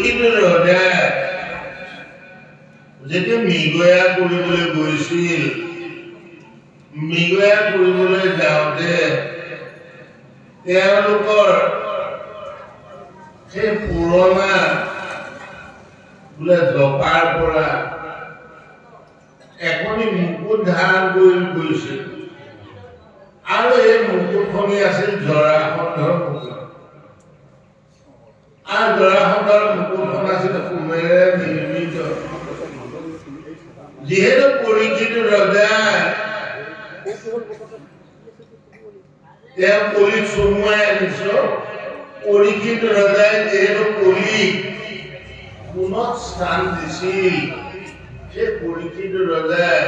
পৰীক্ষিত ৰজাই যেতিয়া মৃগয়া কৰিবলৈ গৈছিল, মৃগয়া কৰিবলৈ যাওঁতে তেওঁলোকৰ সেই পুৰণা বোলে জপাৰ পৰা এখনি মুকুট ধাৰণ কৰি গৈছিল আৰু এই মুকুটখনি আছিল জৰাসন্ধৰ মুকুট। আৰু জৰাসন্ধৰ মুকুটখন আছিল সোণেৰে নিৰ্মিত। যিহেতু পৰীক্ষিত ৰজাই তেওঁ কলিক চমুৱাই আনিছ, পৰীক্ষিত ৰজাই যিহেতু কলিক সোণত স্থান দিছিল, সেই পৰীক্ষিত ৰজাই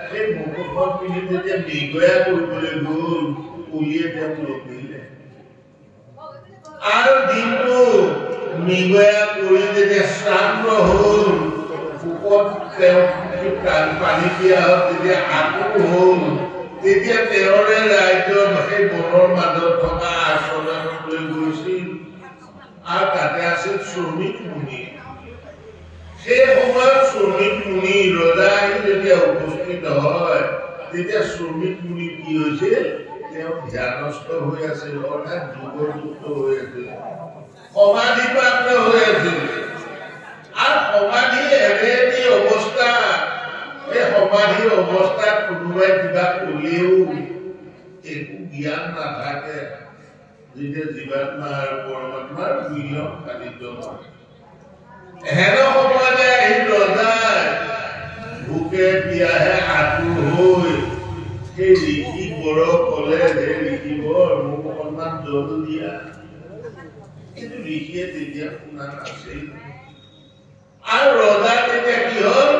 সেই মুকুটখন পিন্ধি যেতিয়া মৃগয়া কৰিবলৈ গ'ল, কলিয়ে তেওঁক লভিলে। আৰু দিনটো মৃগয়া কৰি যেতিয়া শ্ৰান্ত হ'ল, ভোকত তেওঁ পানী দিয়া হ'ল, তেতিয়া আকুল হ'ল, তেতিয়া তেওঁৰে ৰাজ্যৰ সেই বনৰ মাজত থকা আশ্ৰম এখনলৈ গৈছিল আৰু তাতে আছিল শ্ৰমিক মুনি। সেই সময়ত শ্ৰমিক মুনি ৰজা আহি যেতিয়া উপস্থিত হয়, তেতিয়া শ্ৰমিক মুনি কি হৈছিল, তেওঁ ধ্যানস্থ হৈ আছিল, অৰ্থাৎ যোগযুক্ত হৈ আছিল, সমাধিপ্ৰাপ্ত হৈ আছিল। আৰু সমাধি এনে এটি অৱস্থা, এই সমাধি অৱস্থাত কোনোবাই কিবা কলেও একো জ্ঞান নাথাকে, যেতিয়া জীৱাত্মা আৰু পৰমাত্মাৰ মিলন সাধিত হয়। হেন সময়তে আহি ৰজাই ভোকে পিয়াহে আতুৰ হৈ সেই ঋষি বৰক কলে যে ঋষিবৰ, মোক অকণমান জল দিয়া। কিন্তু ঋষিয়ে তেতিয়া শুনা নাছিল। আৰু ৰজা তেতিয়া কি হ'ল,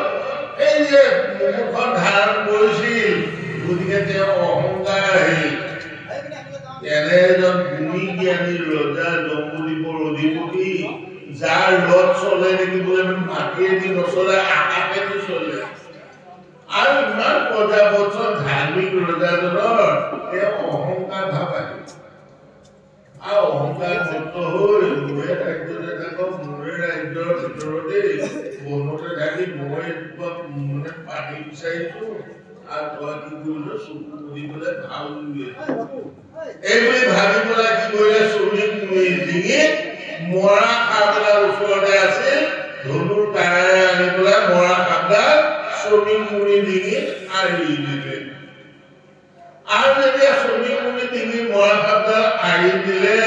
এই যে মুখখন ধাৰণ কৰিছিল, গতিকে তেওঁ অহংকাৰ আহিল। এনে এজন গুণী জ্ঞানী ৰজা, জম্বুদ্বীপৰ অধিপতি, যাৰ ৰথ চলে নেকি বোলে মাটিয়েদি নচলে, আকাশেদি চলে, আৰু ইমান প্ৰজাবৎসল ধাৰ্মিক ৰজাজনৰ তেওঁ অহংকাৰ ভাৱ আহিল। আৰু অহংকাৰ মুক্ত হৈ মোৰে ৰাজ্যতে থাকক, মোৰে ৰাজ্যৰ ভিতৰতে বনতে থাকি মই মানে পানী বিচাৰিছো, আৰু তই কি কৰিছ, চকু মুদি পেলাই ভাল এই বুলি ভাবি পেলাই কি কৰিলে, শ্ৰমিক মুনিৰ ডিঙিত মৰা সাপডাল ওচৰতে আছিল, ধনুৰ কাঁড়েৰে আনি পেলাই মৰা সাপডাল শ্ৰমিক মুনিৰ ডিঙিত আঁৰি দিলে। আৰু যেতিয়া শ্ৰমিক মুনিৰ ডিঙিত মৰা সাপডাল আঁৰি দিলে,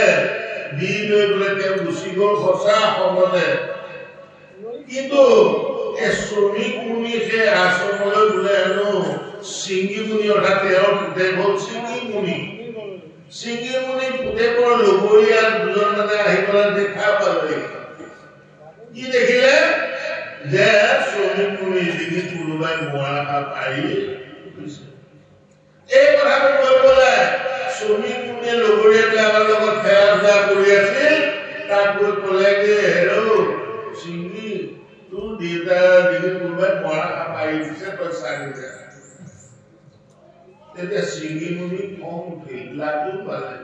দি লৈ পেলাই তেওঁ গুচি গ'ল সঁচা সময়তে। কিন্তু এই শ্ৰমিক মুনি সেই আশ্ৰমলৈ বোলে হেনো চিংগি মুনি, অৰ্থাৎ তেওঁৰ পুতেক হ'ল চিংগি মুনি। চিংগি মুনি পুতেকৰ লগৰীয়া দুজন মানে আহি পেলাই দেখা পালে। কি দেখিলে, যে শ্ৰমিক মুনিৰ ডিঙিত কোনোবাই মৰা সাপ আঁৰি দিছে। এই কথাটো কৈ পেলাই শ্ৰমিক মুনিয়ে লগৰীয়াবিলাকৰ লগত খেলা ধূলা কৰি আছিল, তাক গৈ ক'লে যে হেৰৌ চিংগি, তোৰ দেউতাৰ ডিঙিত কোনোবাই মৰা সাপ আঁৰি দিছে, তই চাগি দে। তেতিয়া চিংগি মুনি খং উঠিল, লাজো পালে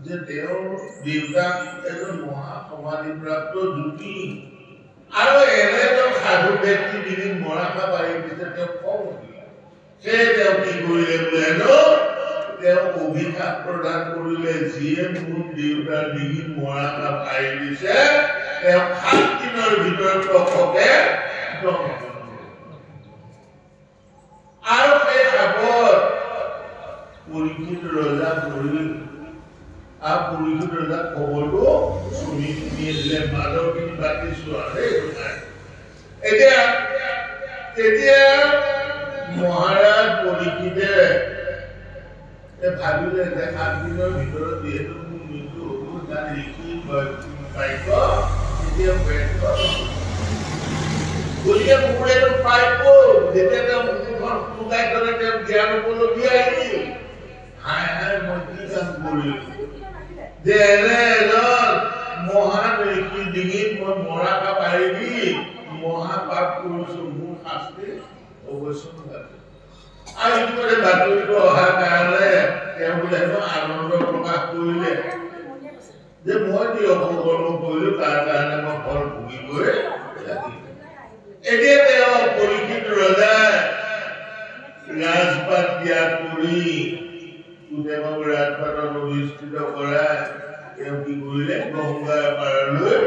যে তেওঁৰ দেউতাক এজন মহা সমাধিপ্ৰাপ্ত যোগী আৰু এনে এজন সাধু ব্যক্তি ডিঙিত মৰা সাপ আঁৰি দিছে, তেওঁ খং উঠিল। সেয়ে তেওঁ কি কৰিলে বোলে হেনো, তেওঁ অভিশাপ প্ৰদান কৰিলে, যিয়ে মোৰ দেউতাৰ ডিঙিত মৰা সাপ আঁৰি দিছে, তেওঁ 7 দিনৰ ভিতৰত তক্ষকে দংশন কৰিব। আৰু সেই সাপত পৰীক্ষিত ৰজা মৰিল। আৰু পৰীক্ষিত ৰজাক খবৰটো শ্ৰমিক মুনিয়ে দিলে, মাজৰখিনি বাদ দিছো আৰু দেই। এতিয়া তেতিয়া মহাৰাজ পৰীক্ষিতে ভাবিলে যে 7 দিনৰ ভিতৰত যিহেতু মোৰ মৃত্যু হ'ব, তাৰ ঋষি বাক্য তেতিয়া ব্যৰ্থ, গতিকে মোৰ এইটো প্ৰাপ্য। যেতিয়া তেওঁ মুখখন শুকাই থলে তেওঁ জ্ঞান উপলব্ধি আহিল, হায় হায় মই কি কাম কৰিলো, যে এনে এজন মহান ঋষিৰ ডিঙিত মই মৰা সাপ আঁৰি দি মহাপাপ কৰিছো, মোৰ শাস্তি অৱশ্য লাগে। আৰু ইতিমধ্যে বাতৰিটো অহাৰ কাৰণে তেওঁ বোলে হেনো আনন্দ প্ৰকাশ কৰিলে যে মই যি অপকৰ্ম কৰিলো তাৰ কাৰণে মই ফল ভুগিবই লাগিব। এতিয়া তেওঁ পৰীক্ষিত ৰজাই ৰাজপাট ত্যাগ কৰি পুতেকক ৰাজপাটত অধিষ্ঠিত কৰাই তেওঁ কি কৰিলে, গংগাৰ পাৰলৈ,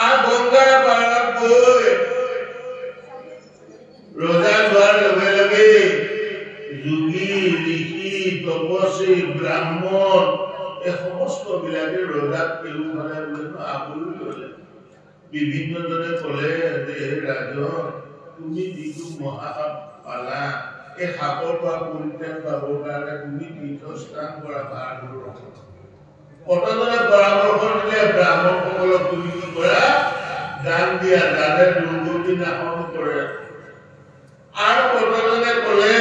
আৰু গংগাৰ পাৰত গৈ ৰজা যোৱাৰ লগে লগে যোগী, ঋষি, তপস্বী, ব্ৰাহ্মণ এই সমস্ত বিলাকে ৰজাক কেউফালে বোলে আৱৰি ললে। বিভিন্নজনে কলে যে হে ৰাজন, তুমি যিটো মহাসাপ পালা, এই সাপৰ পৰা পৰিত্ৰাণ পাবৰ কাৰণে তুমি তীৰ্থস্থান কৰা ভাৰতবৰ্ষত। কতজনে পৰামৰ্শ দিলে ব্ৰাহ্মণসকলক, তুমি কি কৰা, দান দিয়া, দানে দুৰ্গতি নাশন কৰে। আৰু কতজনে কলে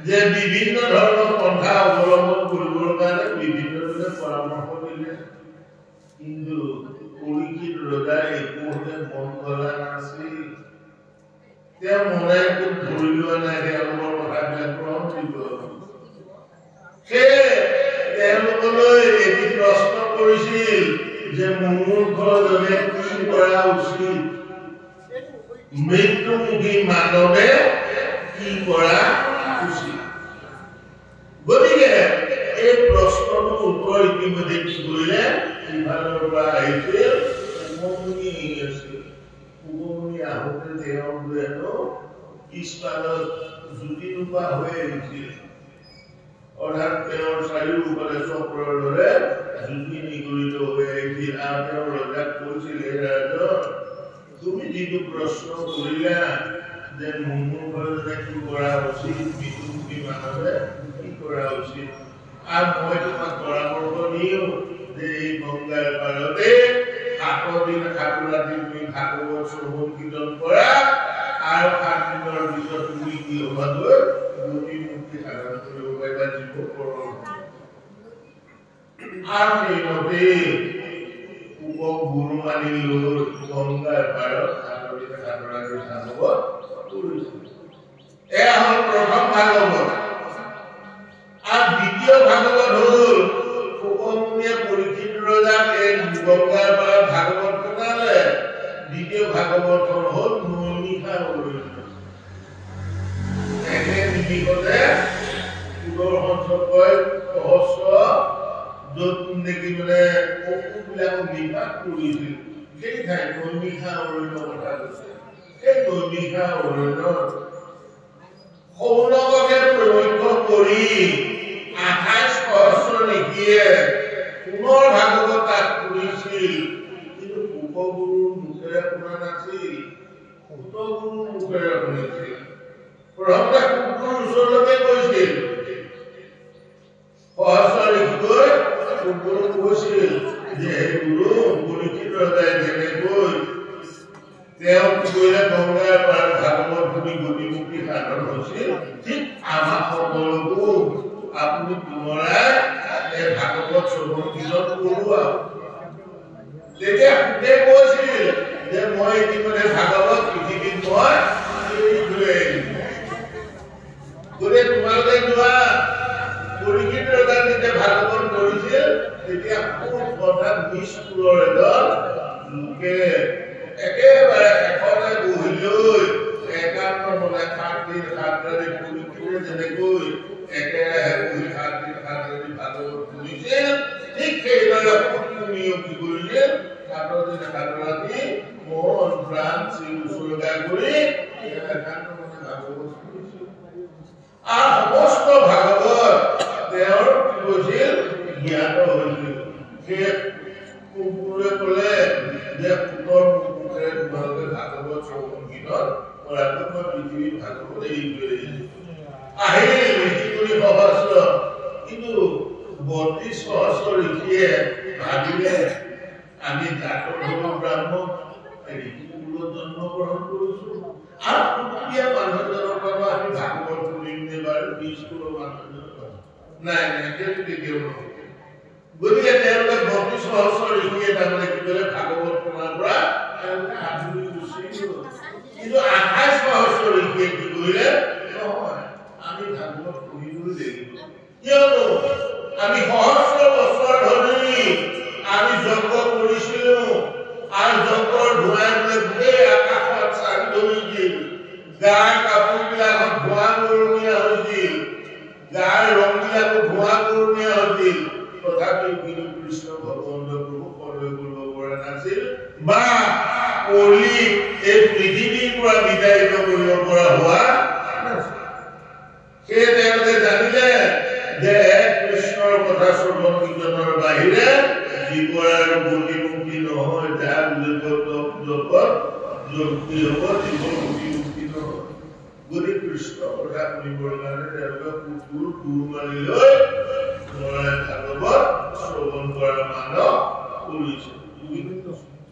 যে বিভিন্ন ধৰণৰ পন্থা অৱলম্বন কৰিবৰ কাৰণে বিভিন্নজনে পৰামৰ্শ দিলে। কিন্তু পৰীক্ষিত ৰজাই একোহতে মন গলা নাছিল। তেওঁ মনে একো ধৰি লোৱা নাই, তেওঁলোকৰ কথাবিলাক গ্ৰহণ দিব। সেয়ে তেওঁলোকলৈ এটি প্ৰশ্ন কৰিছিল যে মুমূৰ্ষজনে কি কৰা উচিত, মৃত্যুমুখী মানৱে কি কৰা উচিত। গতিকে এই প্ৰশ্নটোৰ উত্তৰ ইতিমধ্যে কি কৰিলে, ইফালৰ পৰা আহিছিল শুকমুনি আহি আছিল। শুকমুনি আহোঁতে তেওঁ হেনো পিছফালত জুতি নোপোৱা হৈ আহিছিল, অৰ্থাৎ তেওঁৰ চাৰিওফালে চক্ৰৰ দৰে জুতি নিগৰিত হৈ আহিছিল। আৰু তেওঁ ৰজাক কৈছিল, হে ৰাজন, তুমি যিটো প্ৰশ্ন কৰিলা যে মুমূৰ্ষজনে কি কৰা উচিত, মৃত্যুমুখী মানৱে কি কৰা উচিত, আৰু মই তোমাক পৰামৰ্শ দিওঁ যে এই গংগাৰ পাৰতে 7 দিন 7 ৰাতি তুমি ভাগৱত শ্ৰৱণ কীৰ্তন কৰা, আৰু 7 দিনৰ পিছত তুমি কি হ'বাগৈ, গতি মুক্তি সাধন কৰিব পাৰিবা, জীৱকৰণ। আৰু সেইমতে শুকক গুৰু মানি লৈ গংগাৰ পাৰত 7 দিন 7 ৰাতি ভাগৱত কৰিছিল। এয়া হ'ল প্ৰথম ভাগৱত। আৰু দ্বিতীয় ভাগৱত হ'ল শুকমুনিয়ে পৰীক্ষিত ৰজাক এই গংগাৰ পাৰত ভাগৱত শুনালে। দ্বিতীয় ভাগৱতখন হ'ল নৈমিষা অৰণ্য। একে নিমিষতে সুদৰ্শন চক্ৰই সহস্ৰ য'ত নেকি মানে পশুবিলাকক নিপাত কৰিছিল, সেই ঠাই নৈমিষা অৰণ্য কথা কৈছে। সেই নৈমিষা অৰণ্যত সৌনককে প্ৰমুখ্য কৰি 28 সহস্ৰ ঋষিয়ে পুনৰ ভাগৱত তাত কৰিছিল। কিন্তু শুকগুৰুৰ মুখেৰে শুনা নাছিল, সূতগুৰুৰ মুখেৰে শুনিছিল। প্ৰথমতে শুকগুৰুৰ ওচৰলৈকে গৈছিল, সহস্ৰ ঋষি গৈ শুকগুৰুক কৈছিল যে হে গুৰু, পৰীক্ষিত ৰজাই যেনেকৈ তেওঁ কি কৰিলে, গংগাৰ পাৰত ভাগৱত শুনি গতি মুক্তি সাধন হৈছিল, ঠিক আমাক সকলোকো আপুনি পুনৰাই এই ভাগৱত শ্ৰৱণ কীৰ্তন কৰোৱাওক। তেতিয়া শুকে কৈছিল যে মই ইতিমধ্যে ভাগৱত পৃথিৱীত মই এৰি থৈ আহিলো, গতিকে তোমালোকে যোৱা। পৰীক্ষিত ৰজাই যেতিয়া ভাগৱত কৰিছিল, তেতিয়া খুব অৰ্থাৎ নিষ্কুলৰ এজন লোকে একেবাৰে শেষতে বহি লৈ একান্ত মনে 7 দিন 7 ৰাতি পৰীক্ষিতে যেনেকৈ একেৰাহে বহি 7 দিন 7 ৰাতি ভাগৱত শুনিছিল, ঠিক সেইদৰে শুকমুনিয়েও কি কৰিছিল, 7 দিন 7 ৰাতি মন প্ৰাণ চিৰ উচৰ্গা কৰি একান্ত মনে ভাগৱত শুনিছিল। আৰু সমস্ত ভাগৱত তেওঁৰ কি কৈছিল, জ্ঞাত হৈছিল। সেই কুকুৰে কলে যে সূতৰ মুখেৰে তোমালোকে ভাগৱত শ্ৰৱণ কীৰ্তন কৰাটো মই পৃথিৱীত ভাগৱত এৰি থৈ আহিছো। আহিল ঋষিমুনি সহস্ৰ, কিন্তু 32 সহস্ৰ ঋষিয়ে ভাবিলে আমি জাতক হলো ব্ৰাহ্মণ, ঋষি কুলত জন্মগ্ৰহণ কৰিছো, আৰু কুটীয়া মানুহজনৰ পৰা আমি ভাগৱত শুনিম নে বাৰু, 20 কুলৰ মানুহজনৰ পৰা? নাই নাই, সেইটো কেতিয়াও নহয়। গতিকে তেওঁলোকে 32 সহস্ৰ ঋষিয়ে তাৰমানে কি কৰিলে, ভাগৱত শুনাৰ পৰা তেওঁলোকে আঁতৰি গুচি গ'ল। কিন্তু 28 সহস্ৰ ঋষিয়ে কি কৰিলে, নহয়, আমি ভাগৱত পঢ়িবই লাগিব। কিয়নো আমি সহস্ৰ বছৰ ধৰি নাছিল বা কলি এই পৃথিৱীৰ পৰা বিতাড়িত কৰিব পৰা হোৱা নাছিল। সেয়ে তেওঁলোকে জানিলে যে এক কৃষ্ণৰ কথা শ্ৰৱণ কীৰ্তনৰ বাহিৰে জীৱৰ আৰু গতি মুক্তি নহয়, যাৰ জগত জগতি হ'ব জীৱৰ গতি মুক্তি নহয়। গতিকে কৃষ্ণৰ কথা শুনিবৰ কাৰণে তেওঁলোকে কুকুৰ গুৰু মানি লৈ নাৰায়ণ ভাগৱত শ্ৰৱণ কৰাৰ মানস কৰিছে।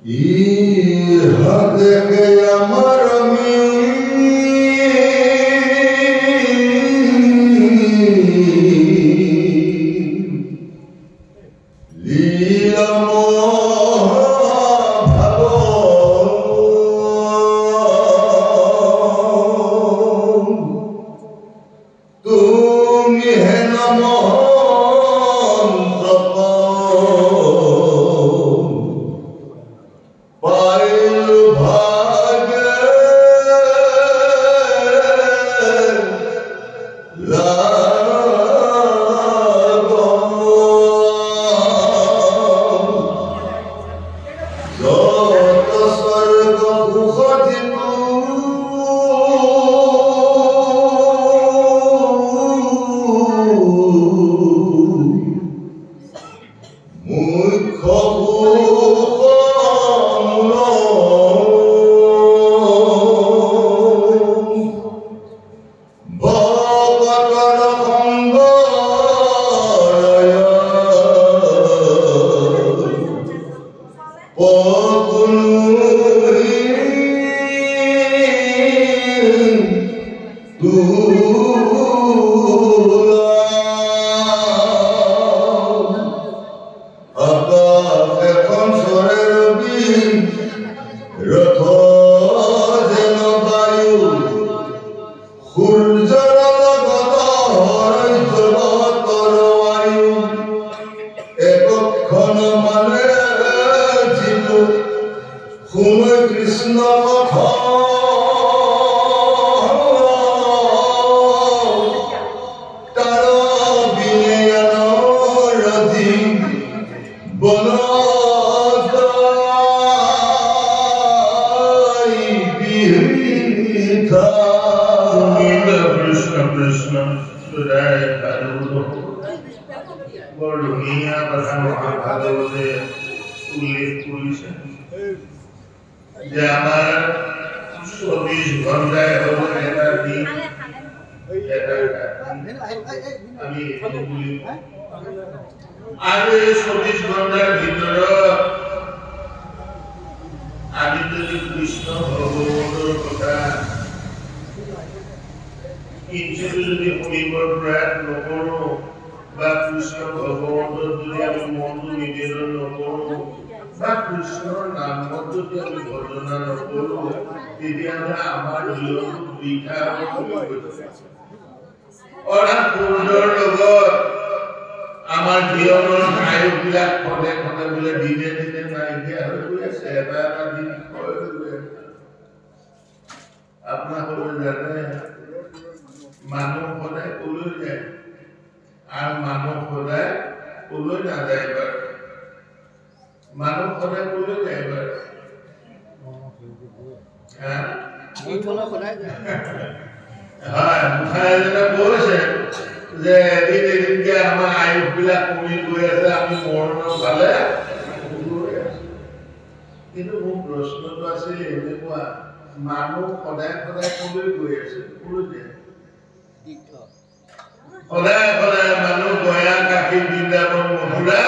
ইহা দেখে আমাৰ বৰ ধুনীয়া কথা মহাভাগৱতে উল্লেখ কৰিছে যে আমাৰ 24 ঘণ্টাই হ'ব এটা দিন, এটা আমি বুলি, আৰু এই 24 ঘণ্টাৰ ভিতৰত আমি যদি কৃষ্ণ ভগৱতৰ কথা কিঞ্চিতো যদি শুনিবৰ প্ৰয়াস নকৰো বা কৃষ্ণ ভগৱন্তত যদি আমি মনটো নিবেদন নকৰো বা কৃষ্ণৰ নামত যদি আমি ভজনা নকৰো, তেতিয়াহ'লে আমাৰ জীৱনটো বৃথা হ'ব বুলি কৈছে। অৰ্থাৎ সূৰ্যৰ লগত আমাৰ জীৱনৰ আয়ুসবিলাক খনে খনে বোলে দিনে দিনে নাইকিয়া হৈ গৈ আছে, এটা এটা দিন ক্ষয় হৈ গৈ আছে। আপোনালোকে জানে মানুহ সদায় কলৈ যায় আৰু মানুহ সদায় কলৈ নাযায় বাৰু? মানুহ সদায় কলৈ যায় বাৰু? হয়, মুখাই এজনে কৈছে যে এদিন এদিনকে আমাৰ আয়ুসবিলাক কমি গৈ আছে, আমি মৰণৰ ফালে গৈ আছো। কিন্তু মোৰ প্ৰশ্নটো আছিল এনেকুৱা, মানুহ সদায় সদায় কলৈ গৈ আছে? কলৈ যায়? সদায় সদায় মানুহ গয়া, কাশী, বৃন্দাবন, মথুৰা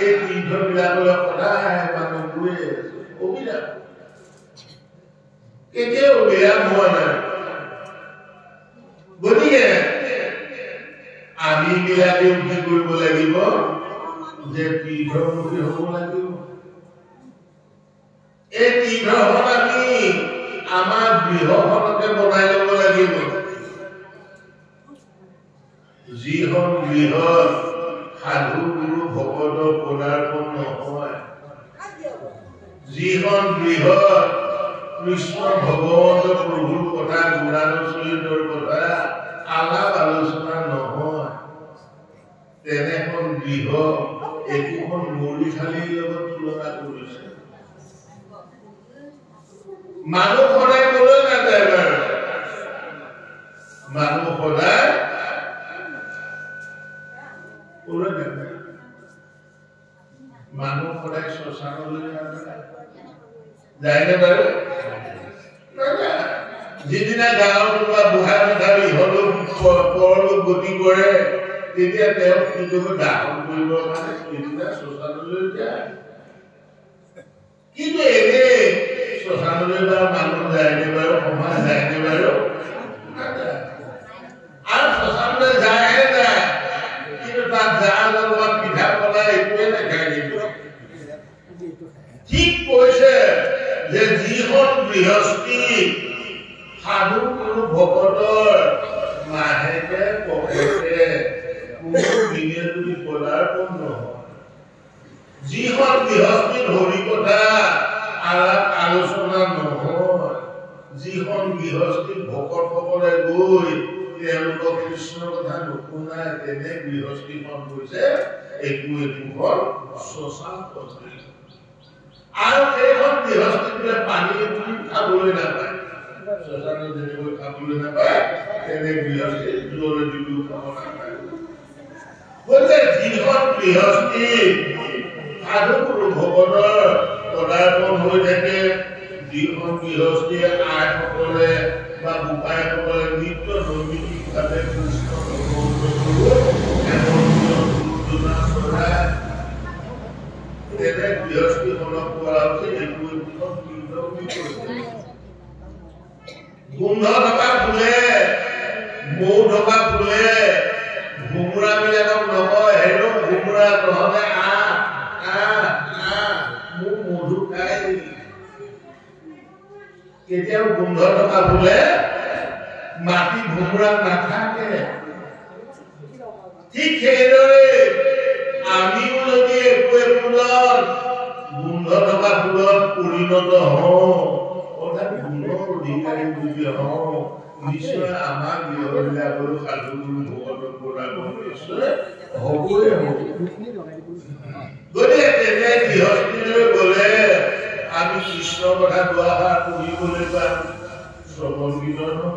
এই তীৰ্থবিলাকলৈ সদায় মানুহ গৈ আছে। অবিৰাম, কেতিয়াও বিৰাম হোৱা নাই। গতিকে আমি বিলাকেও কি কৰিব লাগিব যে তীৰ্থমুখী হ'ব লাগিব। এই তীৰ্থখন আমি আমাৰ গৃহখনকে বনাই ল'ব লাগিব। যিখন গৃহত সাধু গুৰু ভকতৰ পদাৰ্পণ নহয়, যিখন গৃহত কৃষ্ণ ভগৱন্ত প্ৰভুৰ কথা, গুণানুচৰিতৰ কথা আলাপ আলোচনা নহয়, তেনেখন গৃহ একোখন মৰিশালীৰ লগত তুলনা কৰিছে। মানুহ সদায় কলৈ নাযায় বাৰু? মানুহ সদায় কলৈ নাযায়? মানুহ সদায় শ্মশানলৈ নাযায়, যায়নে বাৰু? নাযায়। যিদিনা গাঁৱৰ কোনোবা বুঢ়া মেথাৰ ইহলোক পৰলোক গতি কৰে, তেতিয়া তেওঁক কি কৰিব? দাহন কৰিবৰ কাৰণে সেইদিনা শ্মশানলৈ যায়। কিন্তু এনেই শ্মশানলৈ বাৰু মানুহ যায়নে বাৰু? সমাজ যায়নে বাৰু? নাযায়। আৰু শ্মশানলৈ যায়হে যায়, কিন্তু তাত যা জলপান পিঠা পনা একোৱে নাখায়। কিন্তু ঠিক কৈছে যে যিখন গৃহস্থী সাধু কোনো ভকতৰ মাহেকে পষেকে কোনো দিনে যদি পদাৰ্পণ নহয়, যিখন গৃহস্থীত হৰি কথা আলাপ আলোচনা নহয়, যিখন গৃহস্থীত ভকতসকলে গৈ তেওঁলোকক কৃষ্ণৰ কথা নুশুনায়, তেনে গৃহস্থীখন কৈছে একো একোখন শ্মশান সদৃশ। আৰু সেইখন গৃহস্থীত বোলে পানী খাবলৈ নাপায়, শ্মশানত যেনেকৈ খাবলৈ নাপায় তেনে গৃহস্থীত জল দিলেও খাব নাপায়। গতিকে যিখন গৃহস্থী সাধু গুৰু ভগতৰ পদাৰ্পণ হৈ থাকে, যিখন গৃহস্থীয়ে আইসকলে বা বোপাইসকলে নিত্য নৈমিত্তিকভাৱে কৃষ্ণ চৰাই, তেনে গৃহস্থীখনক কোৱা হৈছে একো একোখন তীৰ্থ বুলি কৈছে। গোন্ধ থকা ফুলে, মৌ থকা ফুলে ভোমোৰা বিলাকক নকয়, হেৰৌ ভোমোৰা তহঁতে আহ আহ আহ মোক মধু খাই। কেতিয়াও গোন্ধ থকা ফুলে মাটি ভোমোৰা নাথাকে। ঠিক সেইদৰে আমিও যদি একো একোজন গোন্ধ থকা ফুলত পৰিণত হওঁ, অৰ্থাৎ গুণৰ অধিকাৰী যদি হওঁ, নিশ্চয় আমাৰ গৃহবিলাকৰো সাধু গুৰু ভগৱতৰ পদাৰ্পণ নিশ্চয় হ'বই হ'ব। গতিকে তেনে গৃহস্থীলৈ গ'লে আমি কৃষ্ণৰ কথা দুআষাৰ পঢ়িবলৈ পাম, শ্ৰৱণ কীৰ্তন হ'ব।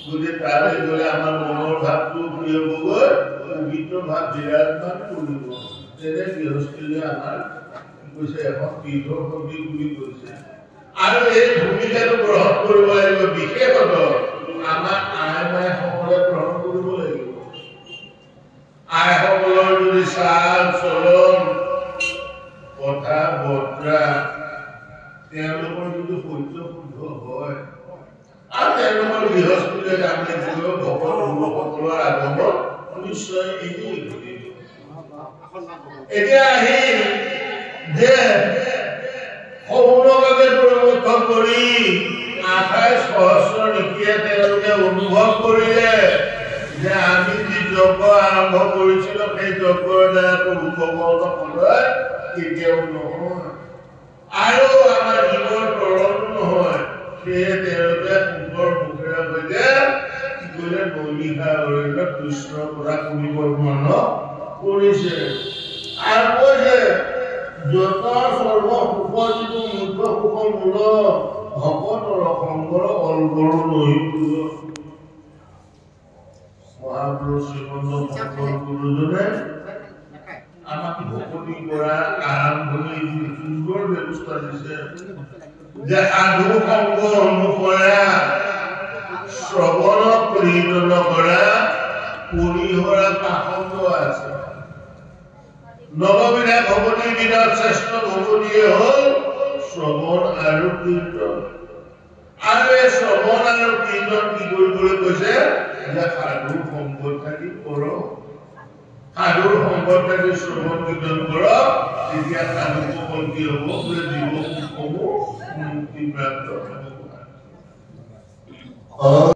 গতিকে তালৈ গ'লে আমাৰ মনৰ ভাৱটো কি হ'বগৈ? পবিত্ৰ ভাৱ বিৰাজমান কৰিব। তেনে গৃহস্থীলৈ আমাৰ কি কৈছে? এখন তীৰ্থ সদৃশ বুলি কৈছে। আৰু এই ভূমিকাটো গ্ৰহণ কৰিব লাগিব, বিশেষতঃ আমাৰ আই মাইসকলে গ্ৰহণ কৰিব লাগিব। আইসকলৰ যদি চাল চলন কথা বতৰা তেওঁলোকৰ যদি সহ্য শুদ্ধ হয়, আৰু তেওঁলোকৰ গৃহস্থীলৈ আমি গৈ ভকত গুৰুসকলৰ আগমন নিশ্চয় এনেই ঘটিব। এতিয়া আহিল যে সৌনকাকে প্ৰমুখ কৰি 28 সহস্ৰ ঋষিয়ে তেওঁলোকে অনুভৱ কৰিলে যে আমি যি যজ্ঞ আৰম্ভ কৰিছিলো সেই যজ্ঞৰ দ্বাৰা প্ৰভু ভগৱন্ত সদায় কেতিয়াও নহয় আৰু আমাৰ জীৱৰ তৰণো নহয়। সেয়ে তেওঁলোকে সুন্দৰ মুখেৰে সৈতে কি কৰিলে? নৈমিষা অৰণ্যত কৃষ্ণৰ কথা শুনিবৰ মন কৰিছে আৰু কৈছে যত সৰ্ব সুখ যিটো মুখ্য সুখৰ মূল ভকতৰ সংগৰ অলগৰো নহি। মহাপুৰুষ শ্ৰীমন্ত শংকৰ গুৰুজনে আমাক ভকতি কৰা আৰম্ভণি যি সুন্দৰ ব্যৱস্থা দিছে যে সাধু সংগ অনুসৰা শ্ৰৱণ কীৰ্তন কৰা পৰিহৰা পাখণ্ড আছে। নৱবিধা ভকতিৰ ভিতৰত শ্ৰেষ্ঠ ভকতিয়ে হ'ল শ্ৰৱণ আৰু কীৰ্তন। আৰু এই শ্ৰৱণ আৰু কীৰ্তন কি কৰিবলৈ কৈছে? যে সাধুৰ সংগত থাকি কৰক, সাধুৰ সংগত থাকি শ্ৰৱণ কীৰ্তন কৰক, তেতিয়া সাধুসকল কি হ'ব? বোলে জীৱসমূহ মুক্তিপ্ৰাপ্ত হ'ব।